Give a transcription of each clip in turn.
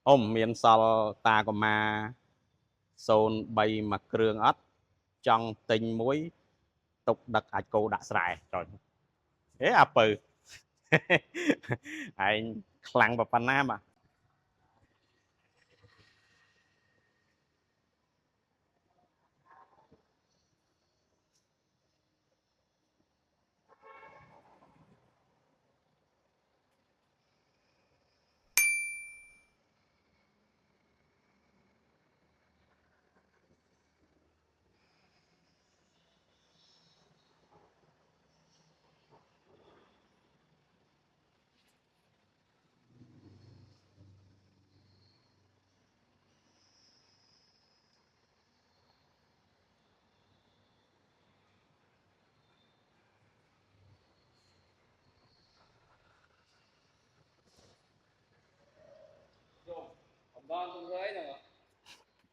អ៊ំមានសល់តាកម៉ា03មួយគ្រឿងអត់ចង់ទិញមួយទុកដឹកអាចគោដាក់ស្រែចុចអេអាពៅឯងខ្លាំងប៉ុណ្ណាបាទ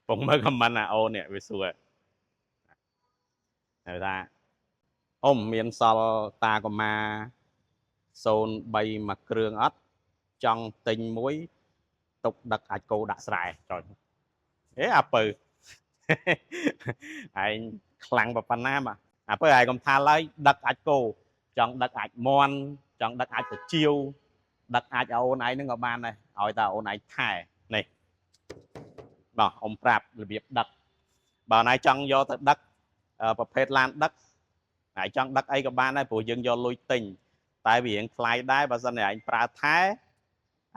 ពងមើលខមមិនណាអូននេះវាសួរហៅថាអ៊ំមានសល់តាកម៉ា03មួយគ្រឿងអត់ចង់ទិញមួយទុកដឹកអាចគោដាក់ស្រែចុចអេអាពៅឯងខ្លាំងប៉ុណ្ណាបាទអាពៅឯងកុំថាឡើយដឹកអាចគោចង់ដឹកអាចមន់ចង់ដឹកអាចប្រជាវដឹកអាចអូនឯងហ្នឹងក៏បានដែរឲ្យតែអូនឯងថែនេះបាទអ៊ំប្រាប់របៀបដឹកបើណៃចង់យកទៅដឹកប្រភេទឡានដឹកឯងចង់ដឹកអីក៏បានដែរព្រោះយើងយកលុយទិញតែវារៀងថ្លៃដែរបើសិនតែឯងប្រើថែ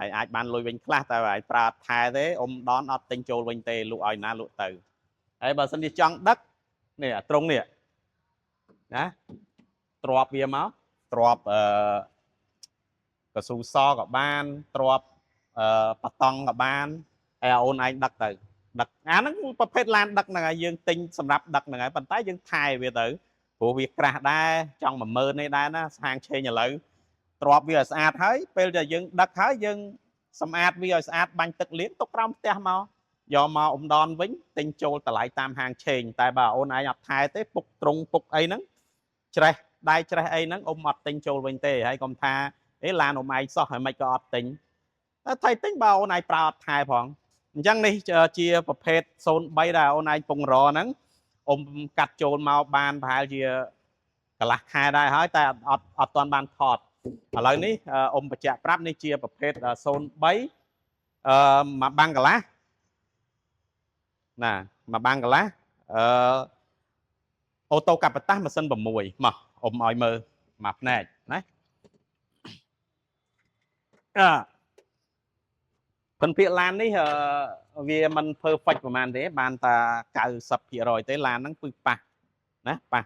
ឯងអាចបានលុយវិញខ្លះតែឯងប្រើថែទេអ៊ំដនអត់ទិញចូលវិញទេលក់ឲ្យណាលក់ទៅហើយបើសិនជាចង់ដឹកនេះអាត្រង់នេះណាទ្របវាមកទ្របអឺកស៊ូសក៏បានទ្របអឺបតង់ក៏បានហើយអូនឯងដឹកទៅដឹកអាហ្នឹងប្រភេទឡានដឹកហ្នឹងហើយយើងទិញសម្រាប់ដឹកហ្នឹងហើយប៉ុន្តែយើងថែវាទៅព្រោះវាក្រាស់ដែរចង់10000នេះដែរណាហាងឆេងឥឡូវទ្របវាឲ្យស្អាតហើយពេលដែលយើងដឹកហើយយើងសម្អាតវាឲ្យស្អាតបាញ់ទឹកលាងទុកក្រោមផ្ទះមកយកមកអ៊ំដនវិញទិញចូលតម្លៃតាមហាងឆេងតែបើអូនឯងអត់ថែទេពុកត្រង់ពុកអីហ្នឹងច្រេះដៃច្រេះអីហ្នឹងអ៊ំអត់ទិញចូលវិញទេហើយកុំថាអេឡានអ៊ំឯងសោះហើយមិនក៏អត់ទិញតែថៃទិញបើអូនឯងប្រើអត់ថែផងអញ្ចឹងនេះជាប្រភេទ03ដែលអូនឯងពងរហ្នឹងអ៊ំកាត់ចូលមកបានប្រហែលជាកន្លះខែដែរហើយតែអត់ទាន់បានថតឥឡូវនេះអ៊ំបញ្ជាក់ប្រាប់នេះជាប្រភេទ03អឺមួយបាំងកន្លះណាមួយបាំងកន្លះអឺអូតូកាប៉តាសម៉ាស៊ីន6មកអ៊ំឲ្យមើលមួយភ្នែកណាអឺភិនភាគឡាននេះវាមិន perfect ប្រហែលទេបានតែ90%ទេឡានហ្នឹងគឺប៉ះណាប៉ះ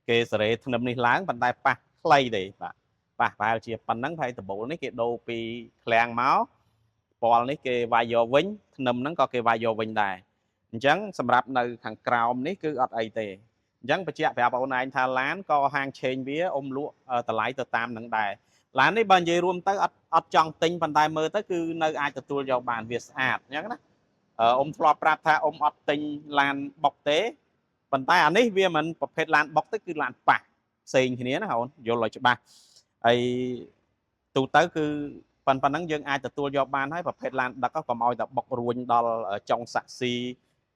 គេសេរីធ្នឹមនេះឡើងប៉ុន្តែប៉ះខ្លីទេបាទប៉ះប្រហែលជាប៉ុណ្ណឹងហើយដបូលនេះគេដូរពីឃ្លាំងមកពណ៌នេះគេវាយយកវិញធ្នឹមហ្នឹងក៏គេវាយយកវិញដែរអញ្ចឹងសម្រាប់នៅខាងក្រោមនេះគឺអត់អីទេអញ្ចឹងបញ្ជាក់ប្រាប់អូនឯងថាឡានក៏ហាងឆេងវាអ៊ំលក់តម្លៃទៅតាមនឹងដែរឡាននេះបើនិយាយរួមទៅអត់ចង់ទិញប៉ុន្តែមើលទៅគឺនៅអាចទទួលយកបានវាស្អាតអញ្ចឹងណាអ៊ំធ្លាប់ប្រាប់ថាអ៊ំអត់ទិញឡានបុកទេប៉ុន្តែអានេះវាមិនប្រភេទឡានបុកទេគឺឡានប៉ះផ្សេងគ្នាណាអូនយល់ឲ្យច្បាស់ហើយទូទៅគឺប៉ុណ្ណឹងយើងអាចទទួលយកបានហើយប្រភេទឡានដឹកក៏កុំឲ្យតែបុករួញដល់ចុងសាក់ស៊ី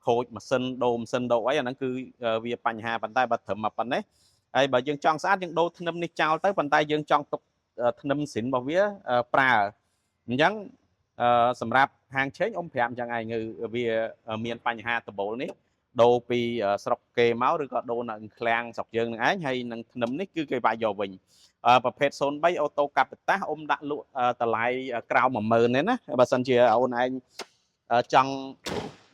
ខូចម៉ាស៊ីនដូរម៉ាស៊ីនដូរអីអាហ្នឹងគឺវាបញ្ហាប៉ុន្តែបើត្រឹមមកប៉ុណ្ណេះហើយបើយើងចង់ស្អាតយើងដូរធ្នឹមនេះចោលទៅប៉ុន្តែយើងចង់ទុកធ្នឹមស៊ីនរបស់វាប្រើអញ្ចឹងសម្រាប់ហាងឆេងអ៊ំប្រាប់អញ្ចឹងឯងគឺវាមានបញ្ហាដបូលនេះដូរពីស្រុកគេមកឬក៏ដូរនៅឃ្លាំងស្រុកយើងនឹងឯងហើយនឹងធ្នឹមនេះគឺគេវាយយកវិញប្រភេទ03អូតូកាប៉តាសអ៊ំដាក់លក់តម្លៃក្រោម10000ទេណាបើសិនជាអូនឯងចង់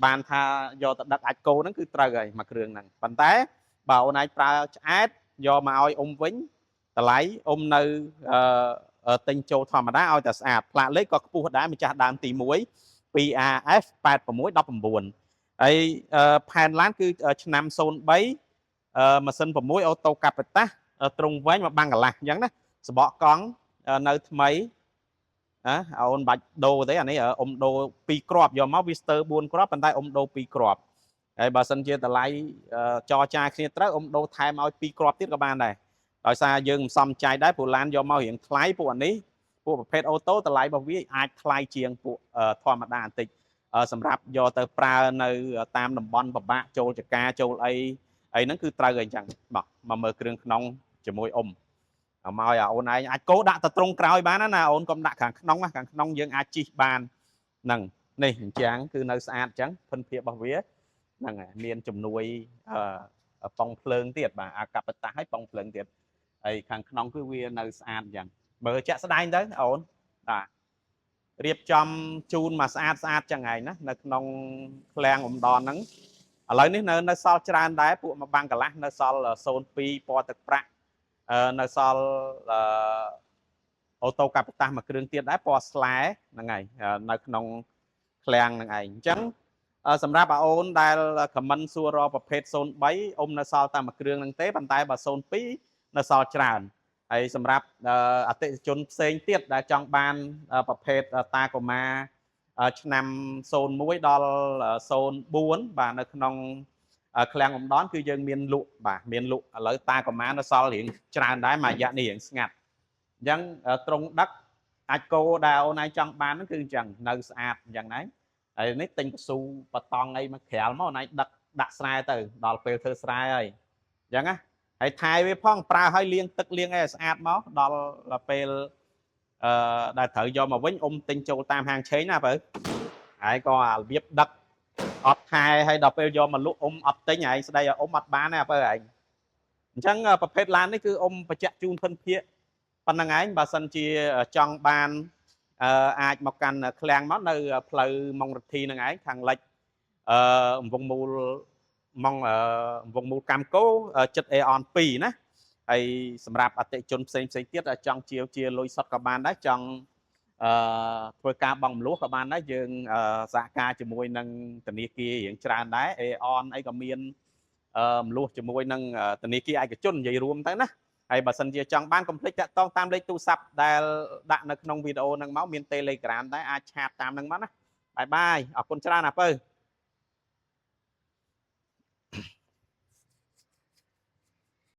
បានថាយកទៅដឹកអាចគោហ្នឹងគឺត្រូវហើយមួយគ្រឿងហ្នឹងប៉ុន្តែបើអូនឯងប្រើឆ្អែតយកមកឲ្យអ៊ំវិញតម្លៃអ៊ំនៅទិញចូលធម្មតាឲ្យតែស្អាតផ្លាកលេខក៏ខ្ពស់ដែរម្ចាស់ដើមទី1 2AF 8619ហើយផែនឡានគឺឆ្នាំ03ម៉ាស៊ីន6អូតូកាប៉តាសត្រង់វែងមកបាំងកន្លះអញ្ចឹងណាសបកកង់នៅថ្មីណាអូនបាច់ដូរទេអានេះអ៊ំដូរ2គ្រាប់យកមកវាស្ទើរ4គ្រាប់ប៉ុន្តែអ៊ំដូរ2គ្រាប់ហើយបើសិនជាតម្លៃចរចាគ្នាត្រូវអ៊ំដូរថែមឲ្យ2គ្រាប់ទៀតក៏បានដែរដោយសារយើងមិនសមចៃដែរព្រោះឡានយកមករៀងថ្លៃពួកអានេះព ពួកប្រភេទ auto តម្លៃរបស់វាអាចថ្លៃជាងពួកធម្មតាបន្តិចសម្រាប់យកទៅប្រើនៅតាមតំបន់ពិបាកចូលចការចូលអីអីហ្នឹងគឺត្រូវអីចឹងបាទមកមើលគ្រឿងក្នុងជាមួយអ៊ំមកឲ្យអូនឯងអាចគោដាក់ទៅត្រង់ក្រោយបានណាអូនកុំដាក់ខាងក្នុងខាងក្នុងយើងអាចជីកបានហ្នឹងនេះអញ្ចឹងគឺនៅស្អាតអញ្ចឹងភិនភាពរបស់វាហ្នឹងហើយមានជំនួយអឺប៉ុងភ្លើងទៀតបាទអាកបតាឲ្យប៉ុងភ្លើងទៀតហើយខាងក្នុងគឺវានៅស្អាតអញ្ចឹងមើលជាក់ស្ដែងទៅអូនបាទរៀបចំជូនមកស្អាតស្អាតចឹងឯងណានៅក្នុងឃ្លាំងឧត្តរហ្នឹងឥឡូវនេះនៅសល់ច្រើនដែរពួកមួយបាំងកន្លះនៅសល់02ពណ៌ទឹកប្រាក់នៅសល់អឺអូតូកាប៉តាសមួយគ្រឿងទៀតដែរពណ៌ស្លែហ្នឹងហើយនៅក្នុងឃ្លាំងហ្នឹងឯងអញ្ចឹងសម្រាប់អូនដែល comment សួររប្រភេទ03អ៊ំនៅសល់តែមួយគ្រឿងហ្នឹងទេប៉ុន្តែបើ02នៅសល់ច្រើនហើយសម្រាប់អតិថិជនផ្សេងទៀតដែលចង់បានប្រភេទតាកូម៉ាឆ្នាំ01ដល់04បាទនៅក្នុងឃ្លាំងអំដនគឺយើងមានលក់បាទមានលក់ឥឡូវតាកូម៉ានៅសល់រៀងច្រើនដែរមួយរយៈនេះរៀងស្ងាត់អញ្ចឹងត្រង់ដឹកអាចគោដែលអូនឯងចង់បានហ្នឹងគឺអញ្ចឹងនៅស្អាតអញ្ចឹងដែរហើយនេះទិញកស៊ូបតង់អីមកក្រាលមកអូនឯងដឹកដាក់ស្រែទៅដល់ពេលធ្វើស្រែហើយអញ្ចឹងណាហើយថែវាផងប្រើឲ្យលាងទឹកលាងអីឲ្យស្អាតមកដល់ពេលអឺដែលត្រូវយកមកវិញអ៊ំទិញចូលតាមហាងឆេងណាបើហើយក៏អារបៀបដឹកអត់ថែហើយដល់ពេលយកមកលក់អ៊ំអត់ទិញឯងស្ដីឲ្យអ៊ំអត់បានទេបើឯងអញ្ចឹងប្រភេទឡាននេះគឺអ៊ំបញ្ជាក់ជូនភិនភាកប៉ុណ្្នឹងឯងបើសិនជាចង់បានអាចមកកាន់ឃ្លាំងមកនៅផ្លូវម៉ុងរទ្ធីនឹងឯងខាងលិចអឺអង្វងមូលម៉ងអង្វងមូលកម្មកោចិត្ត Aeon 2ណាហើយសម្រាប់អតិជនផ្សេងផ្សេងទៀតចង់ជាជាលុយសុទ្ធក៏បានដែរចង់អឺធ្វើការបង់មលុះក៏បានដែរយើងសហការជាមួយនឹងធនាគាររៀងច្រើនដែរ Aeon អីក៏មានមលុះជាមួយនឹងធនាគារឯកជននិយាយរួមទៅណាហើយបើសិនជាចង់បានកុំភ្លេចតាក់ទងតាមលេខទូរស័ព្ទដែលដាក់នៅក្នុងវីដេអូហ្នឹងមកមាន Telegram ដែរអាច chat តាមហ្នឹងមកណាbye bye អរគុណច្រើនអាពៅ។